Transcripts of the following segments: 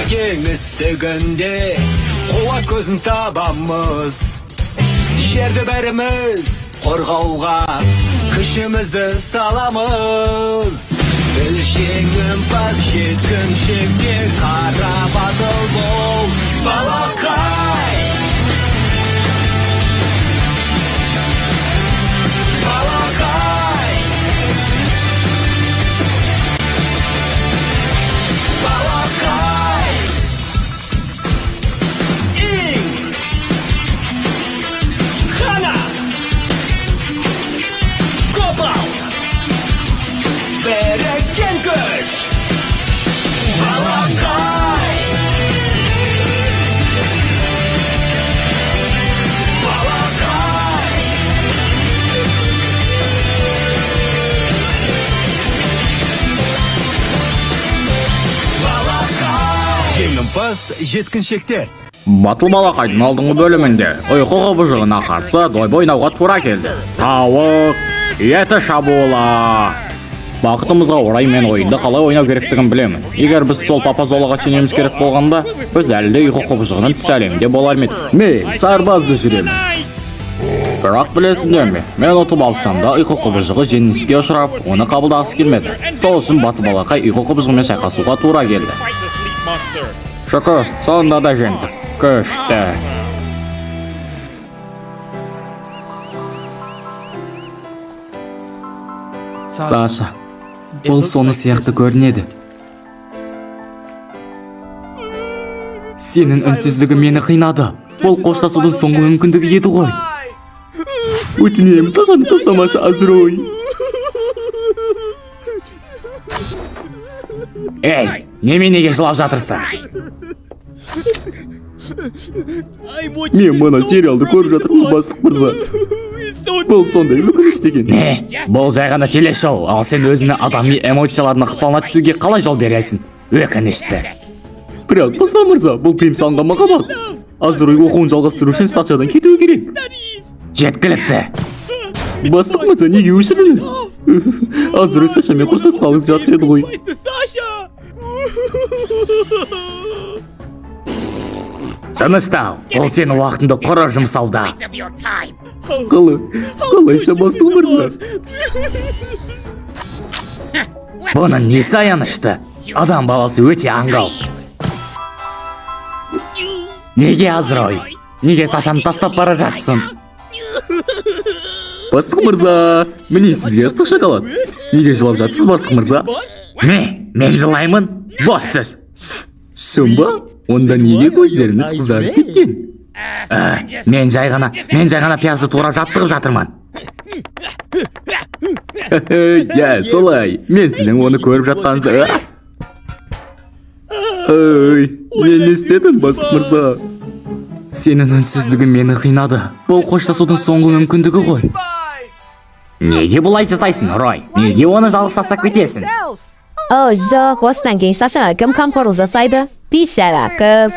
Кеңістігінде қуат көзін табамыз. Жерді бәріміз қорғауға күшімізді саламыз. Біз жеңімпаз жеткіншектер, қара батыл бол, балақай! Балақай! Балақай! Иң! Хана! Копал! Біріккен күш! Балақай! Балақай! Балақай! Жеңімпаз жеткіншектер. Батыл балақайдың алдыңғы бөлімінде ұйқы құбыжығына қарсы дойбы ойнауға тура келді. Тауық еті шабуылы. Бақытымызға орай мен ойынды қалай ойнау керектігін білемін. Егер біз сол папазолаға сенуіміз керек болғанда, біз әлі де ұйқы құбыжығының түс әлемінде болар ма едік? Мен сарбазды жүремін. Бірақ білесіңдер ме, мен ұтып алсам да ұйқы құбыжығы жеңіліске ұшырап, оны қабылдағысы келмеді. Сол үшін батыл балақай ұйқы құбыжығымен шайқасуға тура келді. Шүкір, сонда да жеңдік. Күшті. Саша, бұл соны сияқты көрінеді. Сенің үнсіздігің мені қинады. Бұл қоштасудың соңғы мүмкіндігі еді ғой. Өтінемін, Сашаны тастамашы, Азрой. Ей, неменеге жылап жатырсың? Мен мына сериалды көріп жатырмын, бастық мырза. Бұл сондай өкінішті екен. Не? Бұл жай ғана телешоу, ал сен өзіңнің адами эмоцияларына ықпалына түсуге қалай жол бересің? Өкінішті. Бірақ, бастық мырза, бұл тыйым салынған махаббат. Азрой оқуын жалғастыру үшін Сашадан кетуі керек. Жеткілікті. Бастық мырза, неге өшірдіңіз? Азрой Сашамен қоштасқалы жатыр еді ғой. Тыныштал, ол сенің уақытыңды құры жұмсауда. Қалайша, бастық мырза? Бұның несі аянышты? Адам баласы өте аңғал. Неге, Азрой? Неге Сашаны тастап бара жатсың? Бастық мырза, міне сізге ыстық шоколад. Неге жылап жатсыз, бастық мырза? Не, мен жылаймын? Бос сөз. Шын ба? Онда неге көздеріңіз қызарып кеткен? Мен жай ғана пиязды турап жаттығып жатырмын. Иә, солай. Мен сіздің оны көріп жатқаныңызды... Ай, мен не істедім, бастық мырза? Сенің үнсіздігің мені қинады. Бұл қоштасудың соңғы мүмкіндігі ғой. Неге бұлай жасайсың, Рой? Неге оны жалғыз тастап кетесің? О, жоқ, осыдан кейін Сашаға кім қамқорлық жасайды? Бейшара қыз.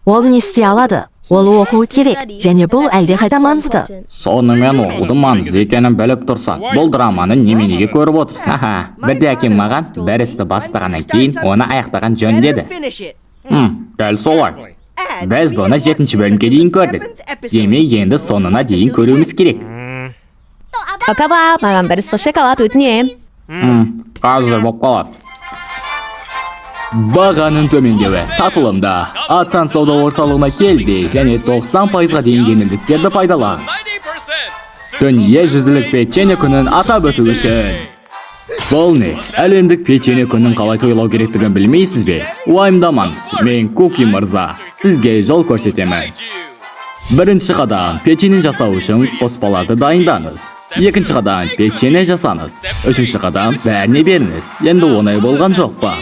Ол не істей алады? Ол оқуы керек, және бұл әлдеқайда маңызды. Сонымен оқудың маңызды екенін біліп тұрсаң, бұл драманы неменеге көріп отырсың? Аха, бірде әкем маған бір істі бастағаннан кейін оны аяқтаған жөн деді. Дәл солай. Біз бұны 7-ші бөлімге дейін көрдік. Демек, енді соңына дейін көруіміз керек. Акаба, маған бір ыстық шоколад өтінемін. Қазір болып қалады. Бағаның төмендеуі сатылымда. Аттан сауда орталығына кел де және 90%-ға дейін жеңілдіктерді пайдалан. Дүниежүзілік печенье күнін атап өту үшін. Бұл не? Әлемдік печенье күнін қалай тойлау керектігін білмейсіз бе? Уайымдамаңыз, мен Куки мырза сізге жол көрсетемін. Бірінші қадам, печенье жасау үшін қоспаларды дайындаңыз. Екінші қадам, печенье жасаңыз. Үшінші қадам, бәріне беріңіз. Енді оңай болған жоқ па?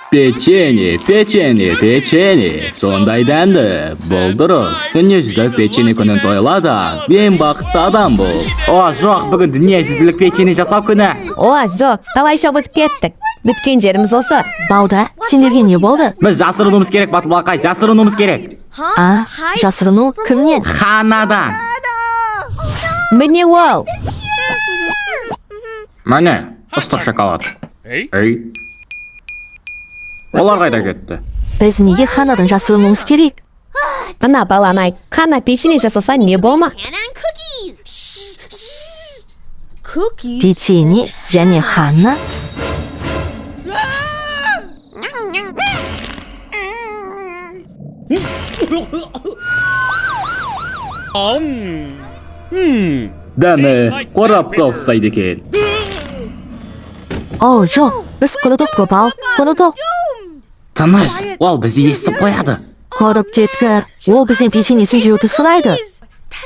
Печенье, печенье, печенье. Сондай дәмді. Бұл дұрыс. Дүниежүзілік печенье күнін тойла да, ең бақытты адам бол. О, жоқ, бүгін дүниежүзілік печенье жасау күні. О, жоқ, қалайша бұзып кеттік. Біткен жеріміз осы. Бауда, сендерге не болды? Біз жасырынуымыз керек, батыл балақай, жасырынуымыз керек. А, жасырыну кімнен? Ханадан. Міне ол. Міне, ыстық шоколад. Ей. Олар қайда кетті? Біз неге Ханадан жасырынуымыз керек? Ана баланы ай, Хана печенье жасаса не болма? Печенье және Хана? Дәмі қорапқа ұқсайды екен. О, жоқ, біз құрыдық, Гопал, құрыдық. Тыныш, ол бізді естіп қояды. Құрып кеткір. Ол бізден печеньесін жеуді сұрайды.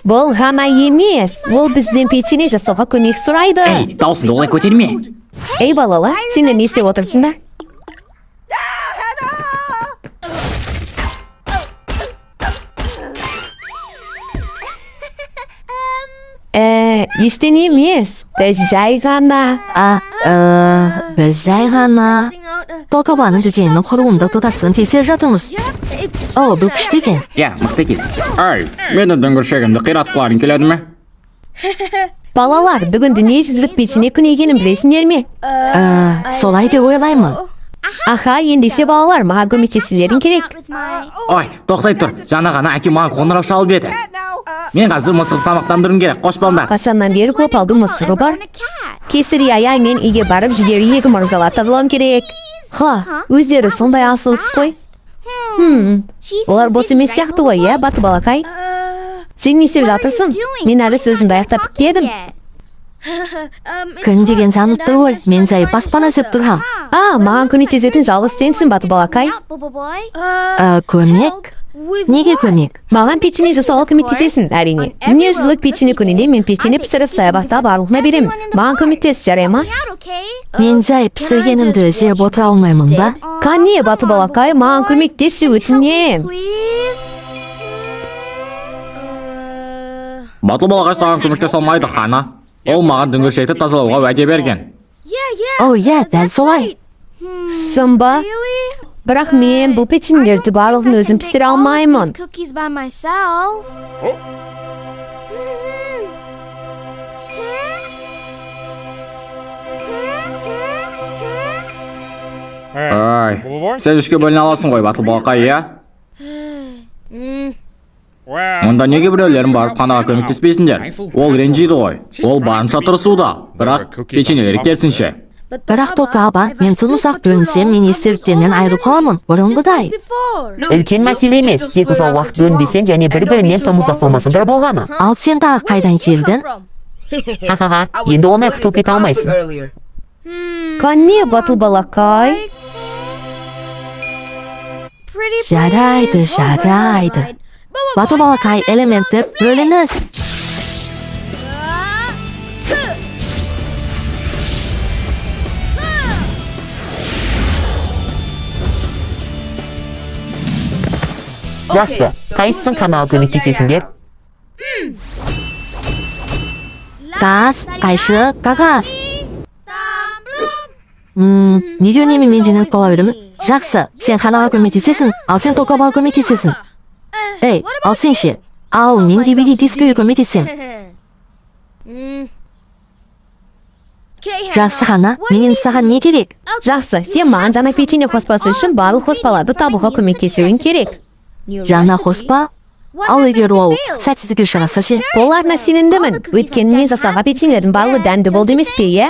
Бұл Хана емес, ол бізден печенье жасауға көмек сұрайды. Ей, даусыңды олай көтерме. Ей балалар, сендер не істеп отырсыңдар? Ештеңе емес, біз жай ғана. А, біз жай ғана. Токобаның дүкенінің құрылымдық тотасын тексеріп жатырмыз. О, бұл күшті екен. Иә, мықты екен. Ай, менің дүңгіршегімді қиратқыларың келеді ме? Балалар, бүгін дүниежүзілік печенье күні екенін білесіңдер ме? Солай деп ойлаймын. Аха, ендеше балалар, маған көмектесулерің керек. Ой, тоқтай тұр. Жаңа ғана әкем маған қоңырау шалып еді. Мен қазір мысықты тамақтандыруым керек. Қоспаңдар. Қашаннан бері Гопалдың мысығы бар? Кешір, ая, мен үйге барып жүгері егіп мырзалар тазалауым керек. Ха, өздері сондай асығыс қой. Олар бос емес сияқты ғой, иә, Батыл балақай? Сен не істеп жатырсың? Мен әлі сөзімді аяқтап бітпедім. Күн деген жанып тұр ғой, мен жай баспана іздеп тұрғам. А, маған көмектесетін жалғыз сенсің, Батыл балақай. Көмек? Неге көмек? Маған печенье жасауға көмектесесің, әрине. Дүниежүзілік печенье күнінде мен печенье пісіріп саябақта барлығына беремін. Маған көмектес, жарай ма? Мен жай пісіргенімді жеп отыра алмаймын ба? Қане, Батыл балақай, маған көмектесші, өтінем. Батыл балақай саған көмектесе алмайды, Хана. Ол маған дүңгіршекті тазалауға уәде берген. О, иә, дәл солай. Шын ба? Бірақ мен бұл печеньелерді барлығын өзім пісіре алмаймын. Ай, сен үшке бөліне аласың ғой, Батыл балақай, иә? Онда неге біреулерің барып Ханаға көмектеспейсіңдер? Ол ренжиді ғой. Ол барынша тырысуда, бірақ печеньелері керісінше. Бірақ Тока-аба, мен тым ұзақ бөлінсем, мен естеліктерінен айырылып қаламын, бұрынғыдай. Үлкен мәселе емес, тек ұзақ уақыт бөлінбесең және бір-бірінен тым ұзақ болмасаңдар болғаны. Ал сен тағы қайдан келдің? Ха-ха-ха, енді оңай құтылып кете алмайсың. Қане, Батыл балақай? Жарайды, жарайды. Батыл балақай элементті бөлініс. Жақсы, қайсысың Ханаға көмектесесіңдер? Тас, қайшы, қағаз. Неге үнемі мен жеңіліп қала беремін? Жақсы, сен Ханаға көмектесесің, ал сен Токобаға көмектесесің. Ей, ал сен ше? Ал мен DVD дискіге көмектесем. Жақсы, Хана, менен саған не керек? Жақсы, сен маған жаңа печенье қоспасы үшін барлық қоспаларды табуға көмектесуің керек. Жаңа қоспа? Ал егер ол сәтсіздікке ұшыраса ше? Оларына сенімдімін. Өйткені мен жасаған печеньелердің барлығы дәмді болды емес пе, иә?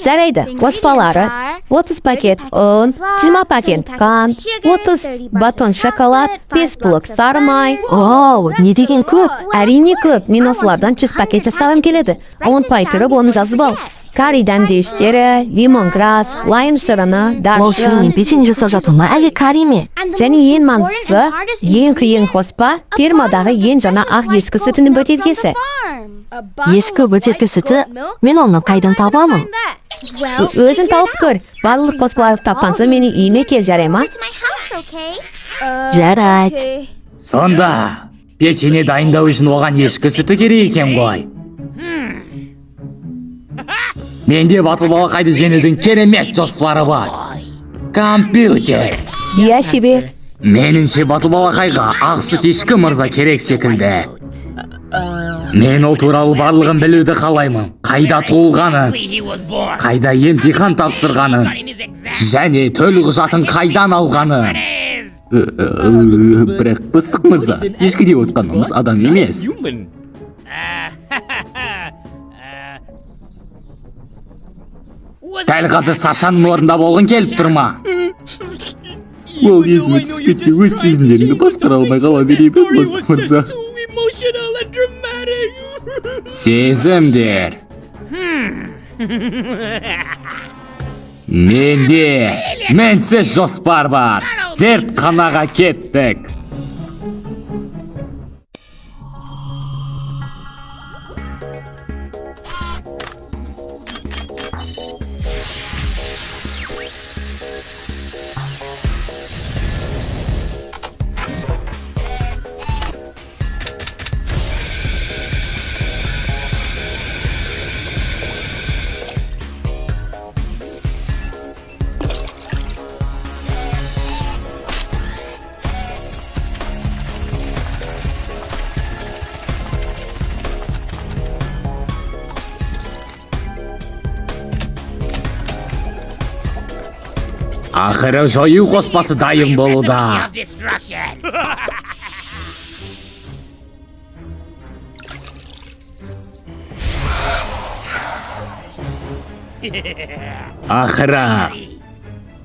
Жарайды, қоспалары 30 пакет ұн, 20 пакет қант, 30 батон шоколад, 5 блок сары май. Оу, не деген көп? Әрине көп, мен осылардан 100 пакет жасағым келеді. Ұмытпай тұрып оны жазып ал. Карри дәмдеуіштері, лимонграсс, лайм шырыны, Ол шырынмен даршын. печенье жасап жатыр ма, әлде карри ме? Және ең маңыздысы, ең қиын қоспа, фермадағы ең жаңа ақ ешкі сүтінің бөтелкесі. Ескі бөтелке сүті, мен оны қайдан табамын? Өзің тауып көр. Барлық қоспаларды тапқан соң мені үйіме кел, жарай ма? Жарайды. Сонда печенье дайындау үшін оған ешкі сүті керек екен ғой. Менде Батыл балақайды жеңудің керемет жоспары бар. Компьютер. Иә, шебер. Меніңше Батыл балақайға ақ сүт ешкі мырза керек секілді. Мен ол туралы барлығын білуді қалаймын. Қайда туылғанын, қайда емтихан тапсырғанын, және төлқұжатын қайдан алғанын. Бірақ Пыстық мырза, ешкі деп отқанымыз адам емес. Дәл қазір Сашаның орнында болғың келіп тұр ма? Ол есіме түсіп кетсе, өз сезімдерімді басқара алмай қала беремін, Пыстық мырза. Сезімдер. Менде мінсіз жоспар бар. Зертханаға кеттік. Ақыры жою қоспасы дайын болуда.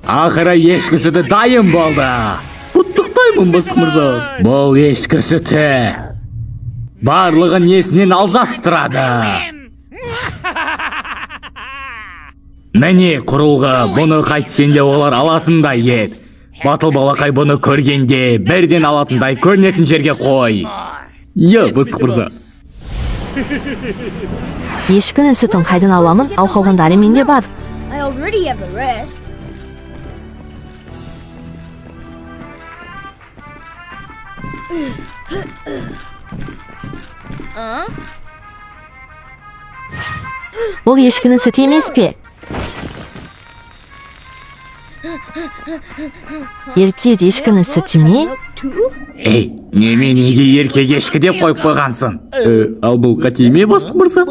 Ақыры ешкі сүті дайын болды. Құттықтаймын, Пыстық мырза. Бұл ешкі сүті барлығын есінен алжастырады. Міне құрылғы, бұны қайтсең де олар алатындай ет. Батыл балақай бұны көргенде бірден алатындай көрінетін жерге қой. Иә, Пыстық мырза. Ешкінің сүтін қайдан аламын, ал қалғандары менде бар. Бұл ешкінің сүті емес пе? Ерте ешкінің сүті ме? Ей, неме неге еркек ешкі деп қойып қойғансың? Ал бұл қате ме, Пыстық мырза?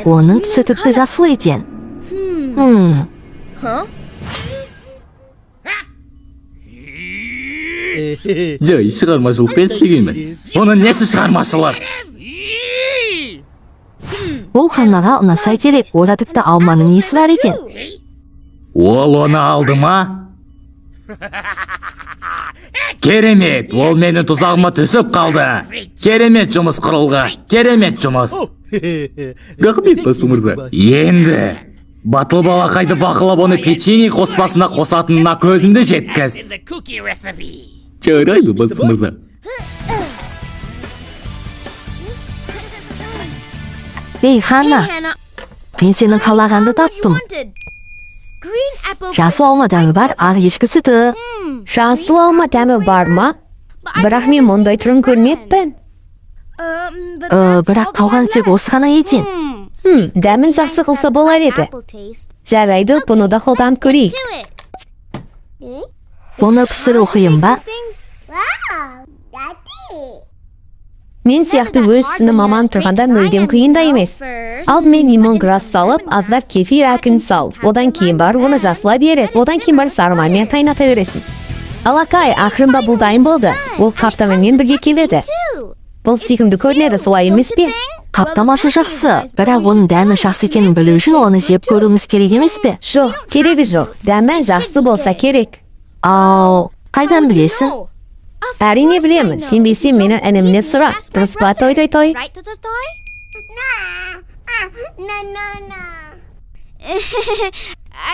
Оның түсі тіпті жасыл екен. Жай, шығармашылықпен істегенмін. Оның несі шығармашылық? Ол Ханнаға ұнаса керек, онда тіпті алманың иісі бар екен. Ол оны алды ма? Керемет, ол менің тұзағыма түсіп қалды. Керемет жұмыс құрылғы, керемет жұмыс. Рахмет, Пыстық мырза. Енді батыл балақайды бақылап, оны печенье қоспасына қосатынына көзімді жеткіз. Жарайды, Пыстық мырза. Ей, Ханна, мен сенің қалағанды таптым. Жасыл алма дәмі бар, ақ ешкі сүті. Жасыл алма дәмі бар ма? Бірақ мен мұндай түрін көрмеппін. Бірақ қалған тек осы ғана екен. Дәмін жақсы қылса болар еді. Жарайды, бұны да қолданып көрейік. Бұны пісіру қиын ба? Мен сияқты өз ісінің маман тұрғанда мүлдем қиын да емес. Алдымен лимон-грасс салып, аздап кефир әкін сал. Одан кейін бар оны жасыла береді. Одан кейін бар сары маймен қайната бересің. Алақай, ақырында бұл дайын болды. Ол қаптамамен бірге келеді. Бұл сүйкімді көрінеді, солай емес пе? Қаптамасы жақсы, бірақ оның дәмі жақсы екенін білу үшін оны жеп көруіміз керек емес пе? Жоқ, керегі жоқ. Дәмі жақсы болса керек. Ал, қайдан білесің? Әрине білемін, сенбесең менің інімнен сұра. Дұрыс па, той той той?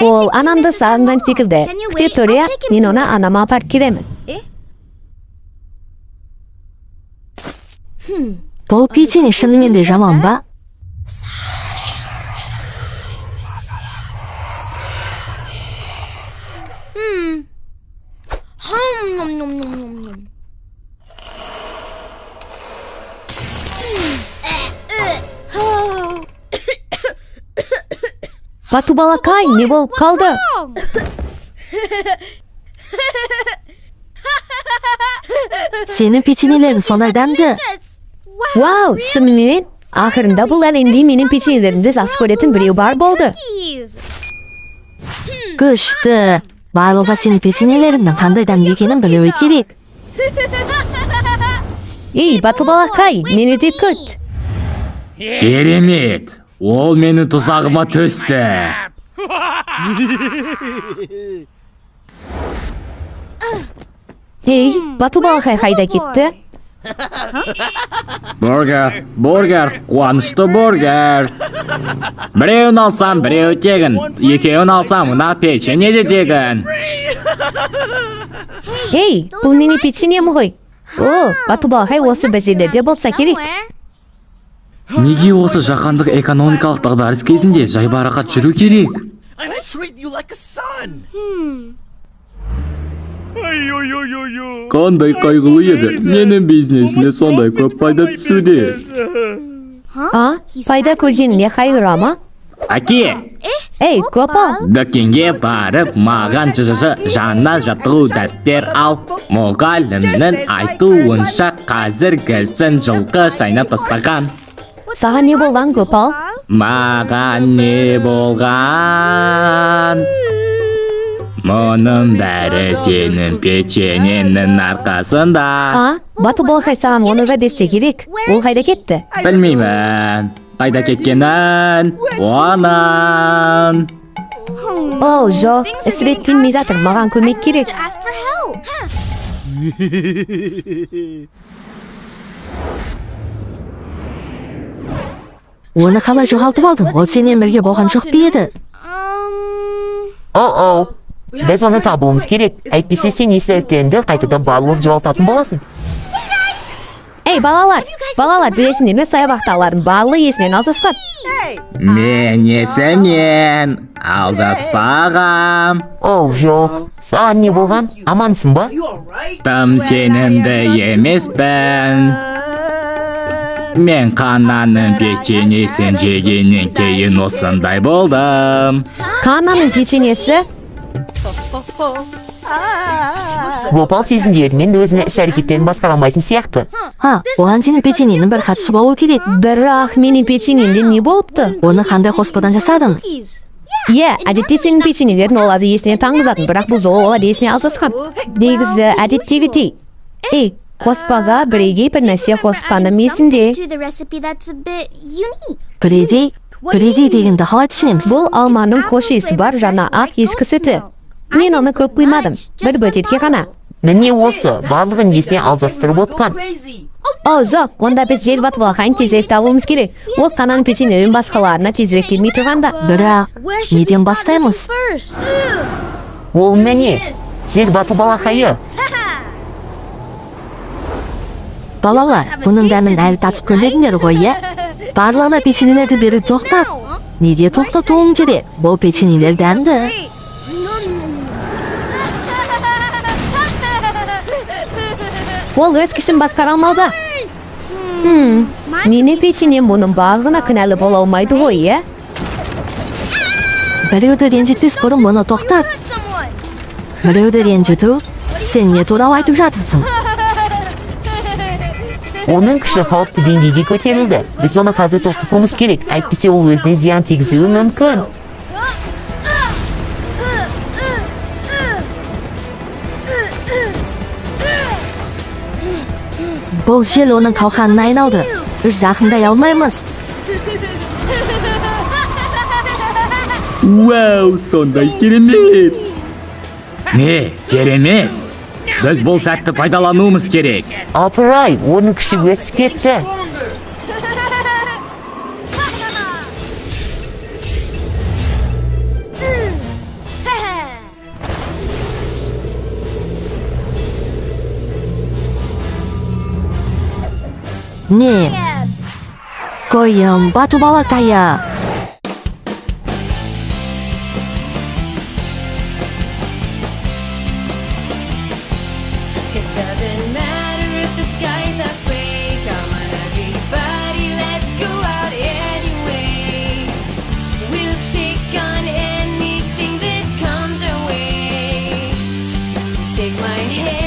Ол анамды сағынған секілді. Күте тұр, мен оны анама апарып келемін. Бұл печенье шынымен де жаман ба? Бату балақай, не болып қалды? Сенің печеньелерің сондай дәмді. Вау, шынымен, ақырында бұл әлемде менің печеньелерімді жақсы көретін біреу бар болды. Күшті. Барлығы сенің печеньелеріңнің қандай дәмді екенін білуі керек. Ей, Бату балақай, мені де күт. Керемет! Ол менің тұзағыма түсті. Ей, Бату балақай қайда кетті? Бургер, бургер, қуанышты бургер. Біреуін алсам, біреуі тегін. Екеуін алсам, мына печенье де тегін. Ей, бұл менің печеньем ғой. О, Бату балақай осы бір жерлерде болса керек. Неге осы жаһандық экономикалық дағдарыс кезінде жайбарақат жүру керек? Қандай қайғылы еді. Менің бизнесіме сондай көп пайда түсуде. А, пайда көргеніне қайғыра ма? Әке, Ей, Гопал, дүкенге барып маған жжж жаңа жаттығу дәптер ал. Мұғалімнің айтуынша қазіргісін жылқы шайнап тастаған. Саған не болған, Гопал? Маған не болған? Мұның бәрі сенің печеньеңнің арқасында. А, Бату балақай саған оны да берсе керек. Ол қайда кетті? Білмеймін. Қайда кеткенін? Оның. О, жоқ, іс реттелмей жатыр, маған көмек керек. Оны қалай жоғалтып алдың? Ол сенімен бірге болған жоқ па еді? О-о, біз оны табуымыз керек. Әйтпесе сен естеліктеріңді қайтадан барлығын жоғалтатын боласың. Ей, балалар, балалар, білесіңдер ме, саябақтағылардың барлығы есінен алжасқан. Мен есімнен алжаспағам. О, жоқ. Саған не болған? Амансың ба? Тым сенімді емеспін. Мен Қананың печеньесін жегеннен кейін осындай болдым. Қананың печеньесі? Гопал сезімдерімен өзінің іс-әрекеттерін басқара алмайтын сияқты. Ха, оған сенің печеньеңнің бір қатысы болу керек. Бірақ менің печеньемде не болыпты? Оны қандай қоспадан жасадың? Иә, әдетте сенің печеньелерің оларды есіне таңғызатын, бірақ бұл жолы олар есіне алжасқан. Негізі әдеттегідей. Ей, қоспаға бірегей бір нәрсе қосқаным есімде. Бірегей, бірегей дегенді қалай түсінеміз? Бұл алманың хош иісі бар жаңа ақ ешкі сүті. Мен оны көп құймадым, бір бөтелке ғана. Міне осы, барлығын есіне алжастырып отқан. О, жоқ, онда біз жел Бату балақайын тезірек табуымыз керек. Ол Қананың печеньелерін басқаларына тезірек бермей тұрғанда. Бірақ неден бастаймыз? Ол міне, жел Бату балақайы. Балалар, бұның дәмін әлі татып көрмедіңдер ғой, иә? Барлығына печеньелерді беру тоқтат. Неге тоқтатуым керек? Бұл печеньелер дәмді. Ол өз күшін басқара алмауда. Менің печеньем бұның барлығына кінәлі бола алмайды ғой, иә? Біреуді ренжітпес бұрын бұны тоқтат. Біреуді ренжіту? Сен не туралы айтып жатырсың? Оның күші қауіпті деңгейге көтерілді. Біз оны қазір тоқтатуымыз керек. Әйтпесе ол өзіне зиян тигізуі мүмкін. Бұл жел оның қалқанына айналды. Біз жақындай алмаймыз. Вау, сондай керемет! Не, керемет! Біз бұл сәтті пайдалануымыз керек. Апырай, оның күші өсіп кетті. Не? Қойым, Бату балақайы. It doesn't matter if the skies are gray. Come on, everybody, let's go out anyway. We'll take on Take my hand.